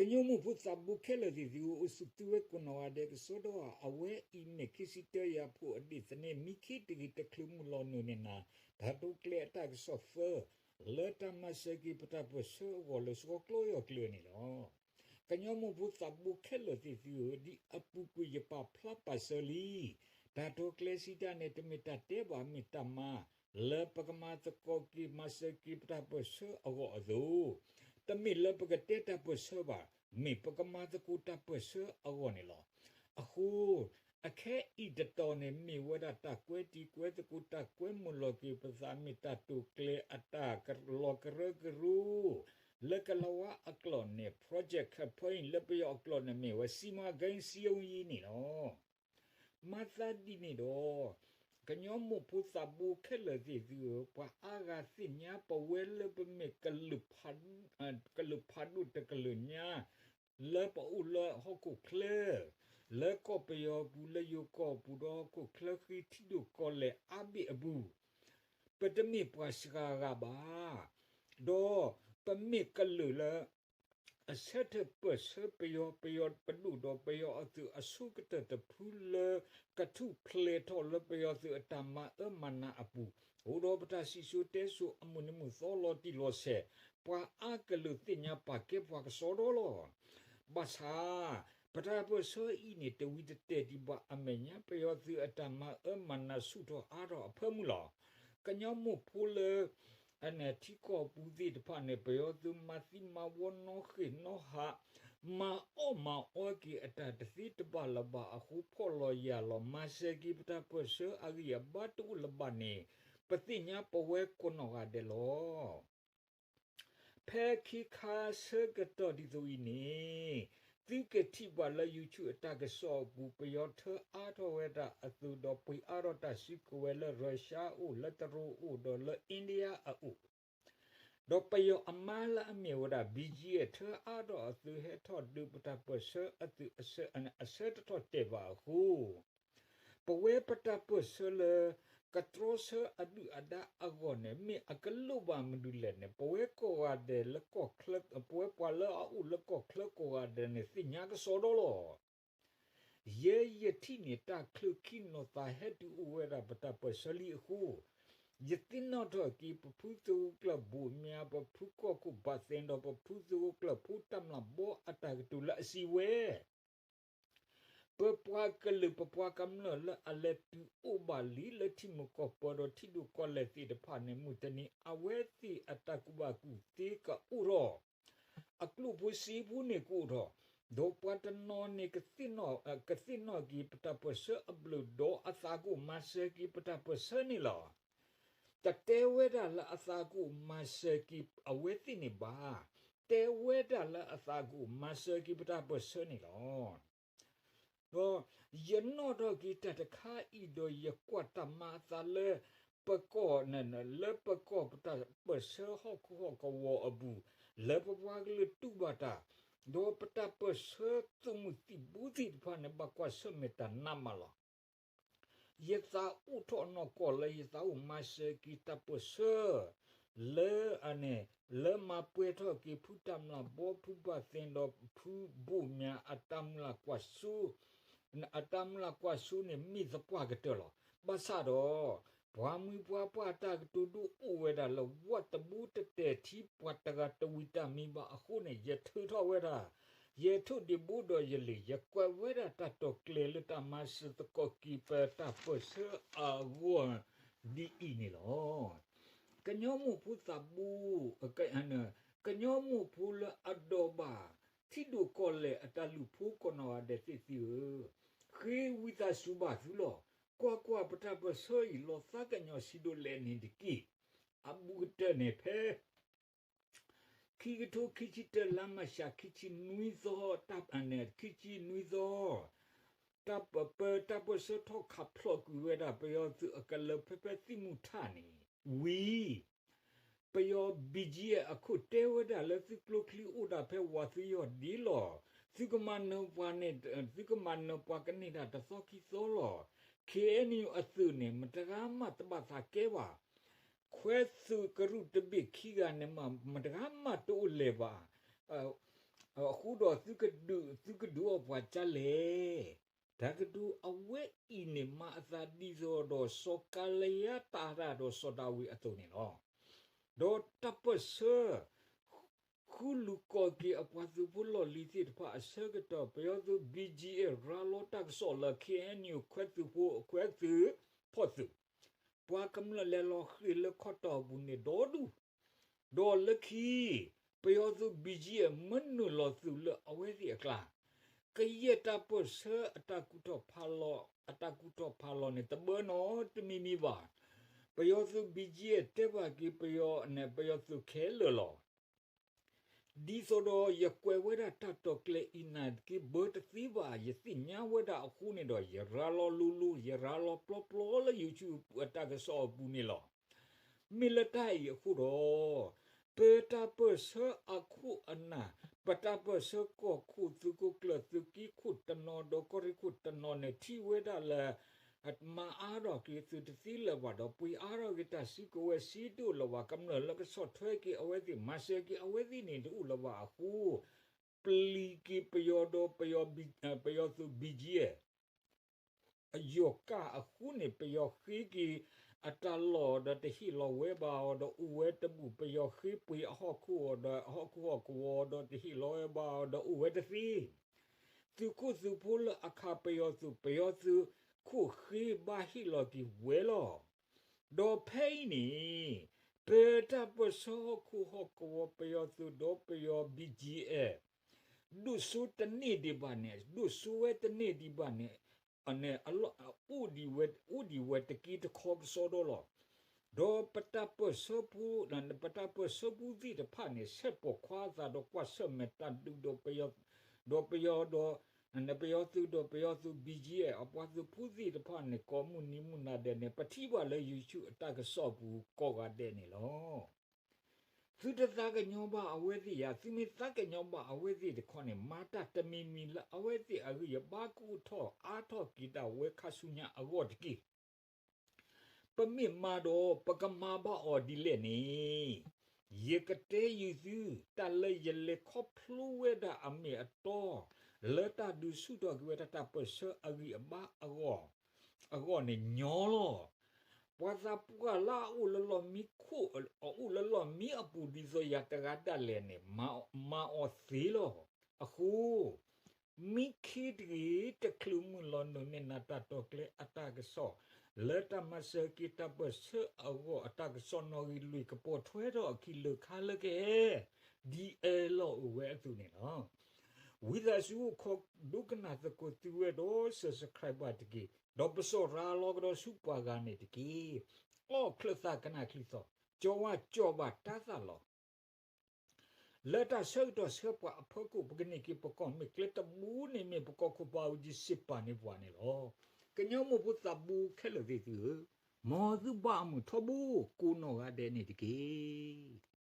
ကညီမိၢ်ဖိသးဘိခဲလၢာ်သ့ၣ်သုဧၢ, အိၣ်ဆူၣ်သုဝဲကိးနီၢ်ဂၤဒဲးကစီဒီဧါ. အဝဲအံၤမ့ၢ် ခံဆံတၢယၤဖိအဒ့ၣ်သန့ၤ မံခ့တဂ့ၤ တချုးမုၢ်လီၤနုာ်န့ၣ်နၤ, တၢ်တိာ်ကျဲၤအတၢ်ကစီၣ်သၢ လၢတၢ်မၤစၢၤက့ၤပတၢ်ပၢၢ်ဆၢအဂီၢ်လၢစှီၤကျီယီၢ်ကျၢၤန့ၣ်လီၤ. ကညီမိၢ်ဖိသးဘိခဲလၢာ်သ့ၣ်သုဧၢ, ဒ်အပူၤကွံာ်ယပာ်ဖျါပာ်စၢၤလံ, တၢ်တိာ်ကျဲၤစံးတၢ်န့ၣ် တမ့ၢ်တၢ်တဲဘၣ်, မ့ၢ်တၢ်မၤ လၢပကမၤသကိးက့ၤမၤစၢၤက့ၤပတၢ်ပၢၢ်ဆၢအဂီၢ်အသိး, တမ့ၢ်လၢပကတဲတၢ်ပၢၢ်ဆၢဘၣ်, မ့ၢ်ပကမၤသကိးတၢ်ပၢၢ်ဆၢအဂီၢ်န့ၣ်လီၤ. အဃိ အခဲအံၤတတီၤန့ၣ် မ့ၢ်ဝဲဒၣ်တၢ်ကွဲတံၤကွဲသကိး တၢ်ကွဲမုာ်လီၤက့ၤပသး, မ့ၢ်တၢ်တိာ်ကျဲၤအတၢ်လီၤကရၢကရိ လၢကလၤဝါအကျိာ်န့ၣ် Project Campaign လၢပယီၤအကျိာ်န့ၣ် မ့ၢ်ဝဲ စီမံကိန်းစည်းရုံးရေး န့ၣ်လီၤ. မၤသးဒ်န့ၣ်ဒီး ကညီမိၢ်ဖိသးဘိခဲလၢာ်သ့ၣ်သုဧၢ, ပှၤအါဂၤသ့ၣ်ညါပဝဲလၢပမ့ၢ် ကလုာ်ဖးဒိၣ်တကလုာ်ညါ လၢပအိၣ်လၢဟီၣ်ခိၣ်ချၢ လၢကီၢ်ပယီၤပူၤ လၢယိၤကီၢ်ပူၤ ဒီးဟီၣ်ခိၣ်ချၢဃံထံဒိၣ်ကီၢ်လဲၢ်အါဘ့ၣ်အပူၤ, ပတမ့ၢ်ပှၤစှၤဂၤဘၣ်. ဒီးပမ့ၢ်ကလုာ်လၢ အဆၢထၢၣ်ပၢၢ်ဆၢပယီၤ, ပယီၤပဒိၣ်ဒီးပယီၤအသုးအဆိကတၢၢ်တဖုလၢ ကထူၣ်ဖျဲးထီၣ်လၢပယီၤသုးအတၢ်မၤအၢမၤနးအပူၤ, အိၣ်ဒီးပတၢ်စံၣ်စိၤတဲစိၤအမုၢ်နံၤမုၢ်သီလီၤတံၢ်လီၤဆဲး, ပှၤအါကလုာ်သ့ၣ်ညါပာ်ကဲပှၤကစီဒီလီၤ. ဘၣ်ဆၣ် ပတၢ်ပၢၢ်ဆၢအံၤန့ၣ် တဝံၤတတဲာ်ဒံးဘၣ်အမဲာ်ညါ ပယီၤသုးအတၢ်မၤအၢမၤနးဆူၣ်ထီၣ်အါထီၣ်အဖၢမုၢ်လီၤ. ကညီမိၢ်ဖိလၢ အန့ၣ်ထံကီၢ်ပူၤသ့ၣ်တဖၣ်န့ၣ် ပယီၤသုးမၤသံမၤဝီနီၣ်ဃ့ၣ်နီၣ်ဟး, မၤအီၣ်မၤအီက့ၤအတၢ်တသ့တဘၣ်လၢၤဘၣ်အဃိ ဖီၣ်လီၤယာ်လီၤ မၤစၢၤက့ၤပတၢ်ပၢၢ်ဆၢအဂံၢ်အဘါတအိၣ်လၢၤဘၣ်န့ၣ် ပသ့ၣ်ညါပဝဲကိးနီၢ်ဂၤဒဲးလီၤ. ဖဲခံခါဆၢကတီၢ်ဒ်သိးအံၤန့ၣ် သုကထံၣ်ဘၣ်လၢ YouTube အတၢ်ကစီၣ်အပူၤ ပယီၤထၢအါထီၣ်ဝဲဒၣ်အသုးဒီးပှ့ၤအါထီၣ်တၢ်စုကဝဲၤလၢ Russia အအိၣ် လၢတရူးအအိၣ်ဒီးလၢ India အအိၣ် ဒီးပယီၤအမါလၢအမ့ၢ်ဝဲဒၣ် ဘံၣ်ကၠံအထၢအါထီၣ်အသုးဟဲထီၣ်ဒုးပတၢ်ပၢၢ်ဆၢအသုးအဆၢတထီၣ်တဲာ်ဘၣ်အဃိ ပဝဲပတၢ်ပၢၢ်ဆၢလၢ ကတြီဆၢအဒုၣ်အဒါအဂီၢ်န့ၣ် မ့ၢ်အကလိၣ်ဘၣ်မနုၤလဲၣ်န့ၣ် ပဝဲကိးဂၤဒဲးလၢကီၢ်ချၢ ပဝဲပှၤလၢအအိၣ်လၢကီၢ်ချၢကိးဂၤဒဲးန့ၣ် သ့ၣ်ညါကစီဒီလီၤ. ယဲယထံၣ်န့ၢ်တၢ်ချုးခံနီၢ်သးဟဲတုၤအိၣ်ဝဲဒၣ်ပတၢ်ပၢၢ်ဆၢလံအဃိ ယသ့ၣ်နီၣ်ထီၣ်က့ၤ ပဖုသဝီကျၢၢ်ဘိၣ်မၠး ပဖုကီၢ်ခိၣ်ဘၣ်သ့ၣ်ဒီး ပဖုသဝီကျၢၢ်ဖိတၢ်မျၢ်ဘီအတၢ်ကတိၤလၢအစံးဝဲ ပပှၤကလုာ် ပပှၤကမျၢၢ်လၢအလဲၤတုၤအိၣ်ဘၣ်လံလၢထံမုၢ်ကီၢ်ပၢၤဒီးထံဒိၣ်ကီၢ်လဲၢ်သ့ၣ်တဖၣ်န့ၣ် မုၢ်တနံၤအဝဲသ့ၣ်အတၢ်ကူၣ်ဘၣ်ကူၣ်သ့ကအိၣ်ထီၣ်, အကျိၣ်ဖိစ့ဖိန့ၣ်ကအိၣ်ထီၣ်, ဒီးပှၤတနီၤန့ၣ် ကသ့ၣ်နီၣ်က့ၤပတၢ်ပၢၢ်ဆၢအဘျုးဒီးအသးကအိၣ်မၤစၢၤက့ၤပတၢ်ပၢၢ်ဆၢန့ၣ်လီၤ. တတဲဝဲဒၣ်လၢအသးကအိၣ်မၤစၢၤက့ၤအဝဲသ့ၣ်န့ၣ်ဘၣ်, တဲဝဲဒၣ်လၢအသးကအိၣ်မၤစၢၤက့ၤပတၢ်ပၢၢ်ဆၢန့ၣ်လီၤ. ဒီးယနီၣ်ထီၣ်က့ၤတၢ်တခါအံၤဒီးယကွၢ်တၢ်မၤအသးလၢ ပကီၢ်န့ၣ် လၢပကီၢ်ပတၢ်ပၢၢ်ဆၢဟီၣ်ခိၣ်ဟီၣ်ကဝီၤအပူၤ လၢပပှၤကလုာ်တူၢ်ဘၣ်တၢ်, ဒီးပတၢ်ပၢၢ်ဆၢသုးမုၢ်သံၣ်ဘိသ့ၣ်တဖၣ်န့ၣ် ဘၣ်ကွၢ်ဆၢၣ်မဲာ်တၢ်နးမးလီၤ. ယသးအိၣ်ထီၣ်နီၢ်ကီၢ်လၢယသးအိၣ်မၤစၢၤက့ၤတၢ်ပၢၢ်ဆၢ လၢအန့ၣ် လၢမၤပှဲၤထီၣ်က့ၤဖုတၢ်မျၢ်ဘီ ဖုဘၣ်သ့ၣ်ဒီးဖုဘိၣ်မၠးအတၢ်မုၢ်လၢ်ကွၢ်စိ အတၢ်မုၢ်လၢ်ကွၢ်စိန့ၣ် မ့ၢ်သပှၢ်ကတၢၢ်လီၤ. ဘၣ်ဆၣ်ဒီး ပှၤမုၢ်ပှၤပှၢ်တၢ်ကတိၤဒိအိၣ်ဝဲဒၣ်လၢ ဝးတဘိတတဲာ်ထံ ပှၤတဂၤတဝံၤတၢ်မံၤဘၣ်အဃိန့ၣ် ယထုးထီၣ်ဝဲဒၣ် ယဲၢ်ထိၣ်ဒံးဘိဒီးယလံာ် ယကွဲးဝဲဒၣ်တၢ်တိာ်ကျဲၤလၢတၢ်မၤစၢၤသကိးက့ၤပတၢ်ပၢၢ်ဆၢအဂီၢ် ဒ်အံၤန့ၣ်လီၤ. ကညီမိၢ်ဖိသးဘိ ကညီမိၢ်ဖိလၢအဒိးဘၣ် ထံဒိၣ်ကီၢ်လဲၢ်အတၢ်လုၢ်ဖိကိးနီၢ်ဂၤဒဲးသ့ၣ်သုဧၢ, ဃ့ဝံသးစူၤဘၣ်သုလီၤ. ကွၢ်ကွၢ် ပတၢ်ပၢၢ်ဆၢအံၤ လီၤသးကညီၤဆံးဒိၣ်လဲၣ်န့ၣ်တက့ၢ်. အဘူးကတၢၢ်န့ၣ်ဖဲ ခံကထိခံဆံတၢ လါမၢ်ၡး ခံဆံနွံသီ တၢ် ခံဆံနွံသီ တၢ်ပၢၢ် တၢ်ပၢၢ်ဆၢထီၣ်ခးဖျိးကွံာ်ဝဲဒၣ် ပယီၤသုးအကလၢၤ ဖဲဖဲသံၣ်မူထၣ်န့ၣ် ဝံၤ ပယီၤ ဘံၣ်ကၠံအခိၣ်တဲဝဲဒၣ်လၢ သုကျိချံအိၣ်ဒၣ်ဖဲဝၤသုယီၢ်ဒံးလီၤ. သုကမၤနၢၤပှၤန့ၣ် သုကမၤနၢၤပှၤကန့ၢ်ဒၣ်တသီခံသီလီၤ. KNU အသုးန့ၣ် မတဂၤမးတဘၣ်သးကဲဘၣ်. ခွဲသုးကရူၢ်တဘ့ၣ်ခံဂၤန့ၣ်မး မတဂၤမးတအိၣ်လဲၤဘၣ်. အဃိဒီးသုကဒုး သုကဒုးအီၣ်ပှၤကၢ်လဲၣ်. တၢ်ကတိၤအဝဲအံၤန့ၣ် မၤအသးဒ်သိးဒီးစီၤကၤလယါတၢ်ရၢ်ဒီးစီၤဒၤဝံးအသိးန့ၣ်လီၤ. ဒီးတၢ်ပၢၢ်ဆၢ ဃုလူၤကိးက့ၤအပှၤသုးဖိလီၢ်လံၤသ့ၣ်တဖၣ်အဆၢကတီၢ် ပယီၤသုး ဘံၣ်ကၠံၣ်အဲၣ် ရၤလီၤတၢ်ကစီၣ်လၢ ခ့ၣ်အဲၣ်ယူၣ် ခွဲသုးဖိ ခွဲသုးဖီၣ်သုး ပှၤကမျၢၢ်လဲၤလီၤဃ့ၢ်လၢခီတီၢ်အပူၤန့ၣ်ဒီဒူၣ်, ဒီးလၢခံ ပယီၤသုး ဘံၣ်ကၠံၣ်အဲၣ် မ့ၢ်နုာ်လီၤသုးလၢအဝဲသ့ၣ်အကျါ, ကယဲၢ်တၢ်ပၢၢ်ဆၢအတၢ်ကူၣ်ထီၣ်ဖးလီၤ အတၢ်ကူၣ်ထီၣ်ဖးလီၤန့ၣ် တဘၢနီတမံၤမံၤဘၣ်. ပယီၤသုး ဘံၣ်ကၠံၣ်အဲၣ် တဲဘၣ်က့ၤပယီၤန့ၣ် ပယီၤသုးခဲလၢာ်လီၤ. ဒ်သိးဒီးယကွဲးဝဲဒၣ်တၢ်တီၣ်ကျဲၤအံၤနာ်က့ ဘၢတသ့ဘၣ် ယသ့ၣ်ညါဝဲဒၣ်အဃိန့ၣ်ဒီး ယရၤလီၤလိၤလိၤ ယရၤလီၤပျီပျီလၢ YouTube အတၢ်ကစီၣ်အပူၤန့ၣ်လီၤ. မ့ၢ်လၢတၢ်အံၤအဃိဒီး ပတၢ်ပၢၢ်ဆၢအခိၣ်အနၢ် ပတၢ်ပၢၢ်ဆၢကီၢ်ခိၣ်သုးခိၣ်ကျၢၢ် သုးက့ခိၣ်တနီၤဒီးကီၢ်ရ့ၣ်ခိၣ်တနီၤန့ၣ် ထံၣ်ဝဲဒၣ်လၢ မၤအါထီၣ်က့ၤသုးတသ့လၢၤဘၣ်ဒီး ပှ့ၤအါထီၣ်က့ၤတၢ်စုကဝဲၤစ့တအိၣ်လၢၤဘၣ်, ကမျၢၢ်လၢကဆီၣ်ထွဲက့ၤအဝဲသ့ၣ် မၤစၢၤက့ၤအဝဲသ့ၣ်န့ၣ် တအိၣ်လၢၤဘၣ်အဃိ ပျံၤက့ၤပယီၤဒီး ပယီၤသုး ဘံၣ်ကၠံၣ်အဲၣ် အယီၢ်ကၢ်အဃိန့ၣ် ပယီၤဃ့က့ၤအတၢ်လီၢ်ဒီး တဟ့ၣ်လီၤဝဲဘၣ်အီၤဒီး အိၣ်ဝဲတဘူၣ်, ပယီၤဃ့ပှ့ၤအဟီၣ်ခိၣ်အီၤဒီး အဟီၣ်ခိၣ်ဟီၣ်ကဝီၤဒီး တဟ့ၣ်လီၤဝဲဘၣ်အီၤဒီး အိၣ်ဝဲတသ့. သုးခိၣ်သုးဖိလၢအခးပယီၤသုး, ပယီၤသုးခိၣ်ဃ့ဘၣ်ဟ့ၣ်လီၤက့ၤဝဲလီၤ. ဒီးဖဲအံၤန့ၣ် ပတၢ်ပၢၢ်ဆၢဟီၣ်ခိၣ်ဟီၣ်ကဝီၤ ပယီၤသုးဒီးပယီၤ ဘံၣ်ကၠံၣ်အဲၣ် ဒိၣ်စိတန့ၢ်ဒံးဘၣ်န့ၣ်, ဒိၣ်စိဝဲတန့ၢ်ဒံးဘၣ်န့ၣ်, န့ၣ် အိၣ်ဒံးဝဲတက့ၢ်တခီကစီဒီလီၤ. ဒီးပတၢ်ပၢၢ်ဆၢဖိ, ပတၢ်ပၢၢ်ဆၢဖိသ့ၣ်တဖၣ်န့ၣ် ဆဲးပိာ်ခွါအသးဒီးကွၢ်ဆၢၣ်မဲာ်တၢ်ဒုးဒီးပယီၤ, ဒီးပယီၤဒီး, ပယီၤသုးဒီးပယီၤသုး ဘံၣ်ကၠံၣ်အဲၣ် အပှၤသုးဖိသ့ၣ်တဖၣ်န့ၣ် ကိးမုၢ်နံၤမုၢ်နၤဒဲးန့ၣ် ပထံၣ်ဘၣ်လၢ YouTube အတၢ်ကစီၣ်ပူၤကိးဂၤဒဲးန့ၣ်လီၤ. သုတသးကညီၤဘၣ်အဝဲသ့ၣ်ဧါ, သုမ့ၢ်သးကညီၤဘၣ်အဝဲသ့ၣ်တခီန့ၣ် မၤတၢ်တမံၤမံၤလၢအဝဲသ့ၣ်အဂံၢ်အဘါကအိၣ်ထီၣ်အါထီၣ်က့ၤတၢ်ဝဲခါဆူညါအဂီၢ်တက့ၢ်. ပမ့ၢ်မၤဒီး ပကမၤဘၣ်အီၤဒ်လဲၣ်န့ၣ်, ယကတဲယုာ်သု တၢ်လၢယလဲၤခီဖျိဝဲဒၣ်အမ့ၢ်အတီ လၢတၢ်ဒုးဆူၣ်ထီၣ်က့ၤဝဲဒၣ်တၢ်ပၢၢ်ဆၢအဂံၢ်အဘါအဂီၢ်န့ၣ်ညီလီၤ. ပှၤသးပှၢ်လၢအအိၣ်လၢလီၢ်မံခိၣ်, အအိၣ်လၢလီၢ်မံအပူၤဒ်သိးယၤတဂၤဒၣ်လဲာ်န့ၣ် မၤအီၤသ့လီၤ. အဃိ မံခ့တဂ့ၤ တချုးမုၢ်လီၤနုာ်န့ၣ် နတၢ်တီၢ်ကျဲၤအတၢ်ကစီၣ် လၢတၢ်မၤစၢၤက့ၤတၢ်ပၢၢ်ဆၢအဂီၢ် အတၢ်ကစီၣ်နီၣ်ဂံၢ်လွံၢ်ကပီၤထွဲထီၣ်အခံလၢခါလၢကဟဲ ဒ်အၢၣ်လီၤအိၣ်ဝဲအသိးန့ၣ်လီၤ. ဝံသးစူၤအိၣ်ခိးဒိကနၣ်သကိးသုဝဲဒီး subscribe ဘၣ်တက့ၢ်. ဒီးပစီၤရၤလီၤကဒီးဆူပှၤဂၤန့ၣ်တက့ၢ်. အီၣ်ချၢၣ်သးကနၣ်ချံသီ, ကၠီဝါကၠီဘၣ်တၢ်သၣ်လီၤ. လၢတၢ်ဆၢကတီၢ်ဆၢပှၤအဖီခိၣ် ပကန့ၢ်က့ၤပကီၢ်မ့ၢ်ကျဲတဘိန့ၣ်မ့ၢ် ပကီၢ်ခိၣ်ပှၤအူကၠံစ့ပာ်န့ၢ်ပှၤန့ၣ်လီၤ. ကညီမိၢ်ဖိသးဘိခဲလၢာ်သ့ၣ်သုဧၢ, မ်သုဘၣ်အမုာ်ထီဘိ ကိးနီၢ်ဂၤဒဲးန့ၣ်တက့ၢ်.